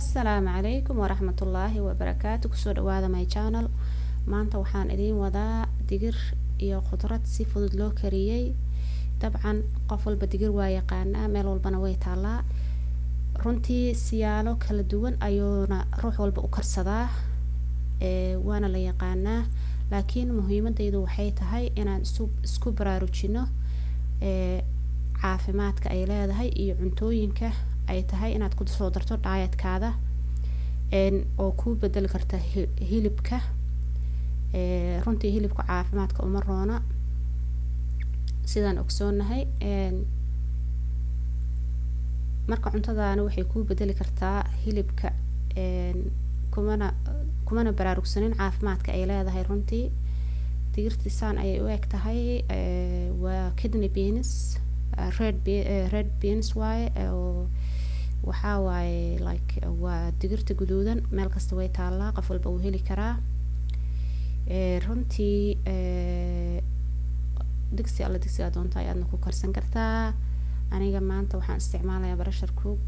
Asalaamu calaykum waraxmatullaahi wabarakaatu. Kusoo dhawaada my channel. Maanta waxaan idiin wadaa digir iyo khudrad si fudud loo kariyey. Dabcan qof walba digir waa yaqaanaa, meel walbana way taalaa. Runtii siyaalo kala duwan ayuuna ruux walba u karsadaa, waana la yaqaanaa, laakiin muhiimadeydu waxay tahay inaan isku baraarujino caafimaadka ay leedahay iyo cuntooyinka ay tahay inaad kusoo darto dietkaada oo kuu bedeli karta hilibka. Runtii hilibka caafimaadka uma roona, sidaan ogsoonahay. Marka cuntadaana waxay kuu bedeli kartaa hilibka, kumana baraarugsanin caafimaadka ay leedahay. Runtii digirtii saan ayay u eg tahay. Waa kidney beans, red beans waaye, oo waxaa waaye like waa digirta guduudan. Meel kasta way taalaa, qof walba wuu heli karaa. Runtii digsi alla digsigaa doonta ayaadna ku karsan kartaa. Aniga maanta waxaan isticmaalayaa pressure cook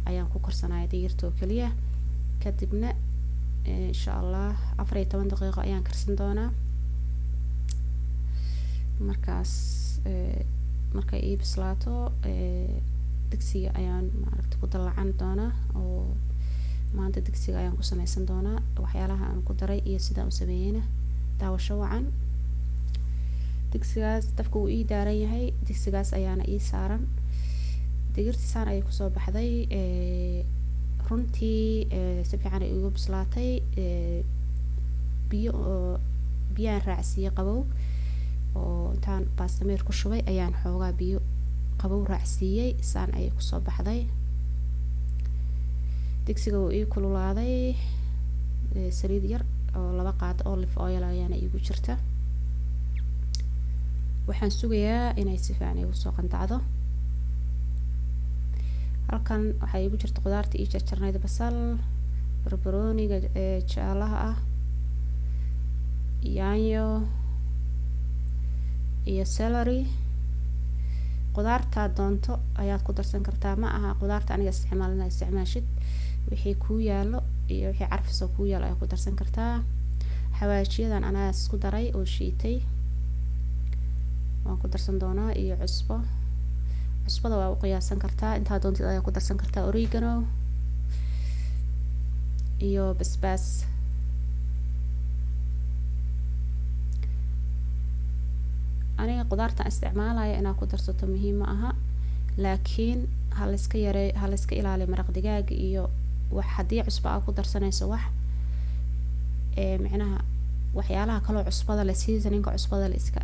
ayaan ku karsanaya digirta oo keliya. Kadibna insha Allah 14 daqiiqo ayaan karsan doonaa. Markaas markay ii bislaato, digsiga ayaan maaragta ku dalacan doonaa, oo maanta digsiga ayaan ku sameysan doonaa. Waxyaalaha aan ku daray iyo sidaan u sameeyeyna daawasho wacan. Digsigaas dabka wuu ii daaran yahay, digsigaas ayaana ii saaran. Digirtii saan ayay kusoo baxday. Runtii si fiican ay igu bislaatay. Biyo oo biyaan raacsiiyey qabow, oo intaan baastameer ku shubay ayaan xoogaa biyo qabow raacsiiyey. Saan ayay kusoo baxday. Digsiga wuu ii kululaaday. Saliid yar oo 2 qaado olive oil ayaana iigu jirta. Waxaan sugayaa inay si fiican igu soo qandacdo. Halkan waxaa iigu jirta khudaarta ii jarjarnayd: basal, barbarooniga jaalaha ah, yaanyo iyo celery. Khudaartaad doonto ayaad ku darsan kartaa. Ma aha khudaarta aniga isticmaal inaad isticmaashid. Wixii kuu yaalo iyo wixii carfisoo kuu yaalo ayaad ku darsan kartaa. Xawaajiyadan anaa isku daray oo shiitay, waan ku darsan doonaa, iyo cusbo. Cusbada waa u qiyaasan kartaa, intaa doontid ayaa ku darsan kartaa. Oregano iyo basbaas. Aniga khudaartan isticmaalaya inaad ku darsato muhiim ma aha, laakiin ha layska yaree, ha layska ilaaliyo maraq digaaga iyo wax. Haddii cusbo aad ku darsanayso, wax micnaha waxyaalaha kaloo cusbada leh, seasoningka cusbada la iska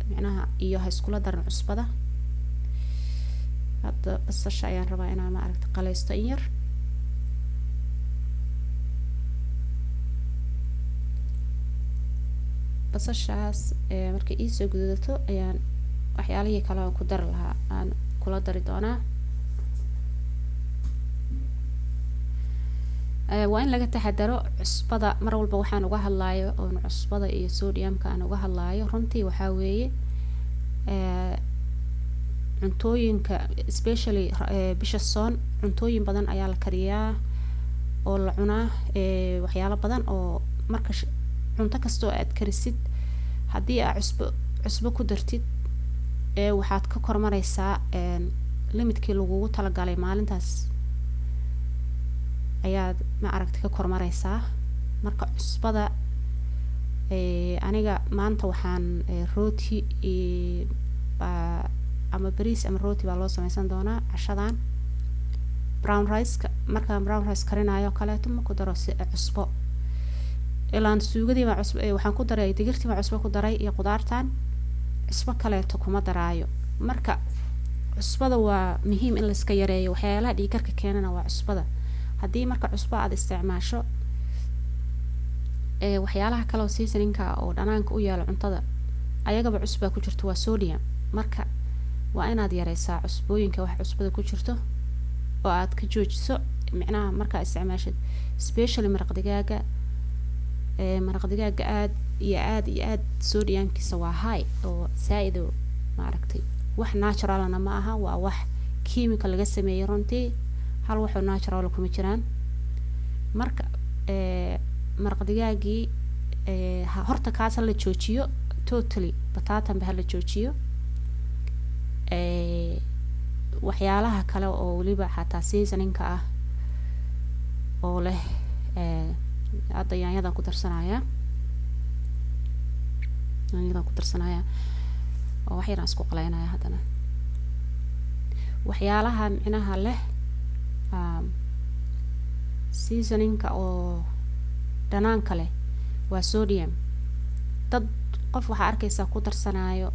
micnaha iyo ha iskula daran cusbada. Hadda basasha ayaan rabaa inaan maaragta qaleysto in yar. Basashaas markay iisoo guduudato ayaan waxyaalihii kale aan ku dari lahaa aan kula dari doonaa. Waa in laga taxadaro cusbada. Mar walba waxaan uga hadlaayo oon cusbada iyo sodiumka aan uga hadlaayo runtii waxaa weeye cuntooyinka, especially bisha soon, cuntooyin badan ayaa la kariyaa oo la cunaa, waxyaalo badan. Oo marka cunto kasta oo aad karisid, haddii aad cusbo ku dartid, waxaad ka kormareysaa limitkii lagugu talagalay maalintaas ayaad ma aragta ka kormareysaa. Marka cusbada, aniga maanta waxaan rooti baa ama bariis ama rooti baa loo sameysan doonaa cashadan. Brown rice-ka, markaan brown rice karinayo kaleeto, ma ku daro si cusbo. Ilaan suugadii baa cusbo waxaan ku daray, digirtii baa cusbo ku daray iyo khudaartan, cusbo kaleeto kuma daraayo. Marka cusbada waa muhiim in laiska yareeyo. Waxyaalaha dhiigkarka keenana waa cusbada. Haddii marka cusbo aad isticmaasho, waxyaalaha kale oo seasoningka oo dhanaanka u yaalo cuntada, ayagaba cusbaa ku jirto, waa sodium. Marka waa inaad yareysaa cusbooyinka, wax cusbada ku jirto oo aad ka joojiso micnaha markaa isticmaashid, especially maraq digaaga. Maraq digaaga aad iyo aad iyo aad sodiumkiisa waa high oo zaa-id maaragtay. Wax naturalna ma aha, waa wax chemical laga sameeyey runtii. Hal waxoo natural kuma jiraan. Marka maraq digaagii horta kaas hala joojiyo totally, bataatanba hala joojiyo. Waxyaalaha kale oo weliba xataa seasoningka ah oo leh, hadda yaanyadan ku darsanayaa, yaanyadan ku darsanayaa oo wax yaraan isku qaleynaya. Haddana waxyaalaha micnaha leh seasoningka oo dhanaanka leh waa sodium. Dad qof waxaa arkaysaa ku darsanaayo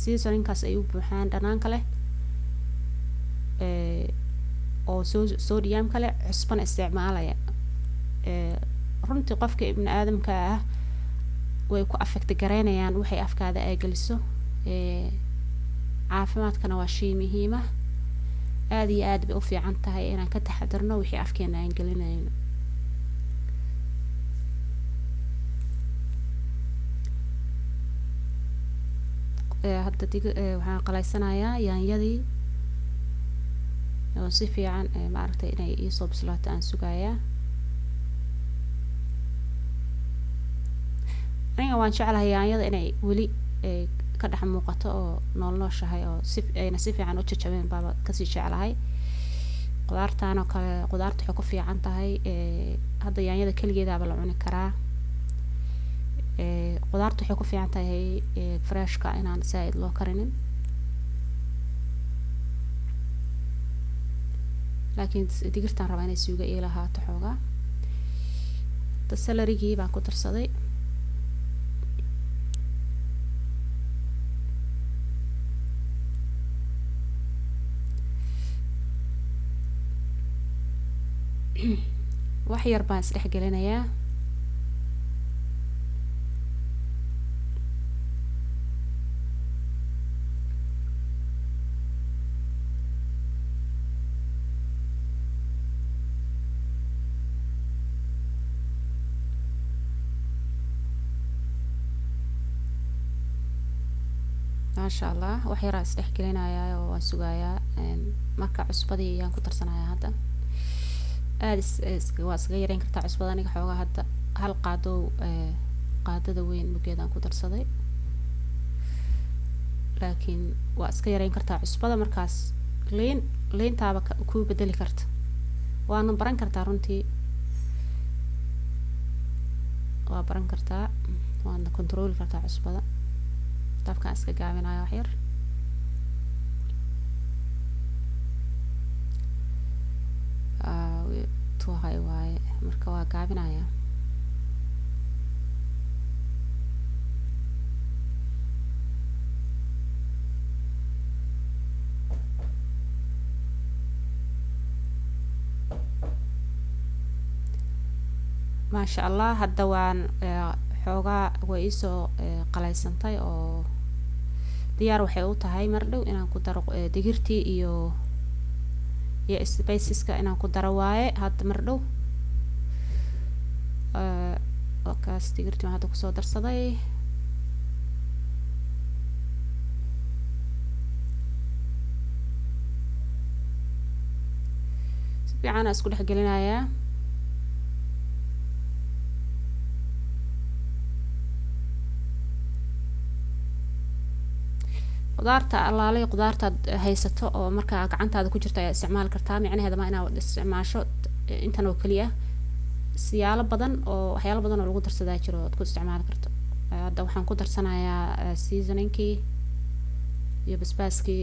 seasoningkaas ay u buuxaan dhanaanka leh oo sodiumka leh, cusbana isticmaalaya. Runtii qofka ibni aadamka ah way ku affect gareynayaan waxay afkaada ay geliso. Caafimaadkana waa shay muhiim ah, aada iyo aad bay u fiican tahay inaan ka taxadirno wixii afkeena aan gelinayno. Hadda waxaan qalaysanayaa yaanyadii oo si fiican maaragtay inay iisoo bislaato aan sugayaa. Aniga waan jeclahay yaanyada inay weli ka dhex muuqato oo nool nooshahay oo si ayna si fiican u jajabeen baaba kasii jeclahay. Qudaartan oo kale, qudaarta waxay ku fiican tahay, hadda yaanyada keligeedaaba la cuni karaa. Qudaarta waxay ku fiican tahay freshka inaan zaaid loo karinin, laakiin digirtaan rabaa inay suuga ii lahaato xoogaa. Hadda celerygii baan ku darsaday. Wax yar baan isdhex gelinayaa. Maasha Allah, wax yaraa isdhex gelinayaa oo waan sugayaa. Marka cusbadii ayaan ku darsanayaa hadda. Aada waa iskaga yareyn kartaa cusbada. Aniga xoogaa hadda hal qaado, qaadada weyn muggeedaan ku darsaday, laakiin waa iska yareyn kartaa cusbada. Markaas liin, liintaaba kuu bedeli karta, waana baran kartaa, runtii waa baran kartaa, waadna controli kartaa cusbada. Dabkaan iska gaabinaya wax yar. Tuhay waaye, marka waa gaabinaya. Maasha Allah, hadda waan xoogaa way iisoo qalaysantay oo diyaar waxay u tahay mar dhow inaan ku daro digirtii iyo spiceska inaan ku daro waaye hadda mar dhow. Kaas digirtii baan hadda kusoo darsaday. Si fiican aan isku dhex gelinayaa. Qudaarta allaalay qudaartaad haysato oo markaa gacantaada ku jirta ayaa isticmaali kartaa. Micnaheeda ma inaad isticmaasho intan oo keliya, siyaalo badan oo waxyaalo badan oo lagu darsadaa jiro ood ku isticmaali karto. Hadda waxaan ku darsanayaa seasoningkii iyo basbaaskii,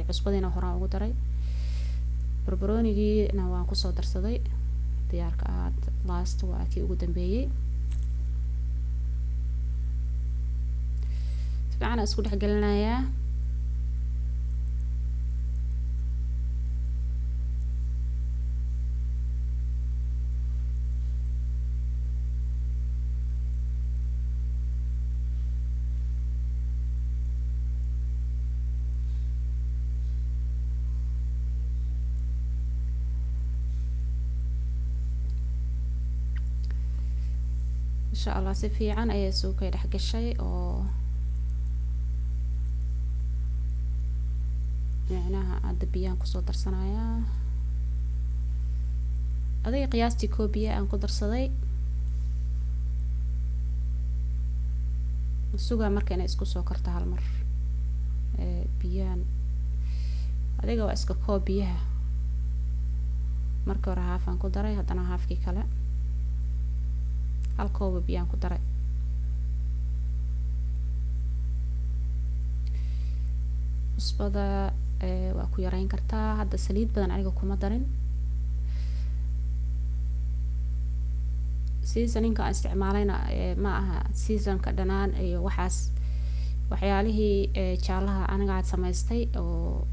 cusbadiina horaan ugu daray, barbaroonigiina waan kusoo darsaday diyaarka ahaad. Last waa kii ugu dambeeyey. Si fiican aan isku dhex gelinayaa. Insha Allah si fiican ayay suukay dhex gashay oo micnaha hadda biyaan kusoo darsanayaa. Adiga qiyaastii koob biyo aan ku darsaday. Sugaa marka inay isku soo karto hal mar. Biyahan adiga waa iska koob biyaha. Marka hore haaf aan ku daray, haddana haafkii kale hal kooba biyaan ku daray. Cusbada waa ku yareyn kartaa. Hadda saliid badan aniga kuma darin. Seasoninka aan isticmaalayna ma aha seasonka dhanaan iyo waxaas, waxyaalihii jaalaha aniga aad samaystay oo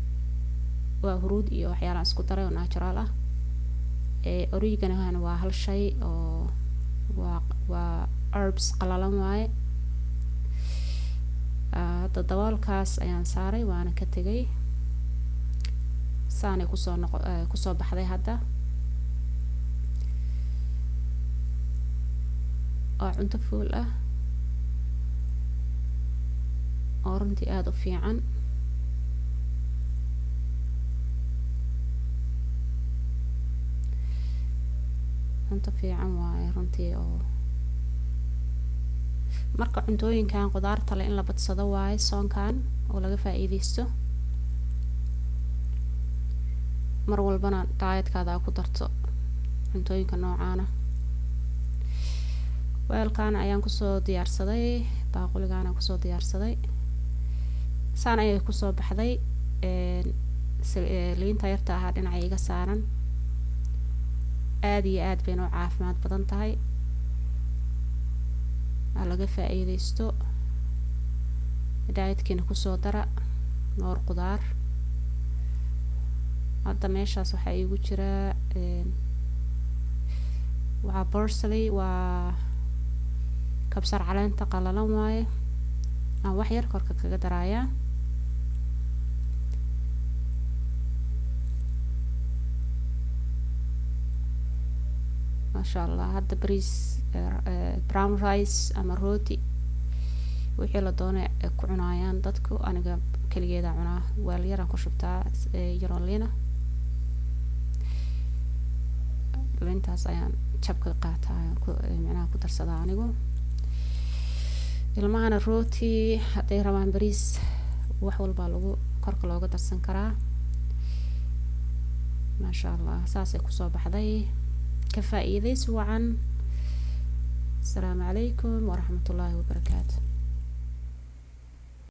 waa huruud iyo waxyaalahan isku daray oo natural ah. Oregano waa hal shay oo waa herbs qalalan waaye. Hadda daboolkaas ayaan saaray waana ka tegay. Saanay kusoo noqo kusoo baxday hadda. Waa cunto fuul ah oo runtii aada u fiican. Cunto fiican waaye runtii. Oo marka cuntooyinkan qudaarta leh in la badsado waaye soonkan oo laga faa'iideysto. Mar walbana dietkaada aa ku darto cuntooyinka noocaana. Weelkan ayaan kusoo diyaarsaday, baaquligaan aan kusoo diyaarsaday. Saan ayay kusoo baxday. Liinta yarta ahaa dhinaca iga saaran. Aada iyo aad bayna u caafimaad badan tahay. Ha laga faa'iideysto. Dietkiina kusoo dara noor qudaar. Hadda meeshaas waxaa iigu jira waa parsley, waa kabsar caleenta qalalan waaye. Aan wax yar korka kaga darayaa. Maasha Allah. Hadda bariis, brown rice ama rooti wixii la doonay ay ku cunayaan dadku. Aniga keligeeda cunaa, weel yaraan ku shubtaa yaroo liina. Liintaas ayaan jabka qaataa, ayaan ku micnaha ku darsadaa anigu. Ilmahana rooti, hadday rabaan bariis, wax walbaa lagu korka looga darsan karaa. Maasha Allah, saasay kusoo baxday. Ka faa'iidaysi wacan. Asalaamu calaykum waraxmatullaahi wabarakaatu.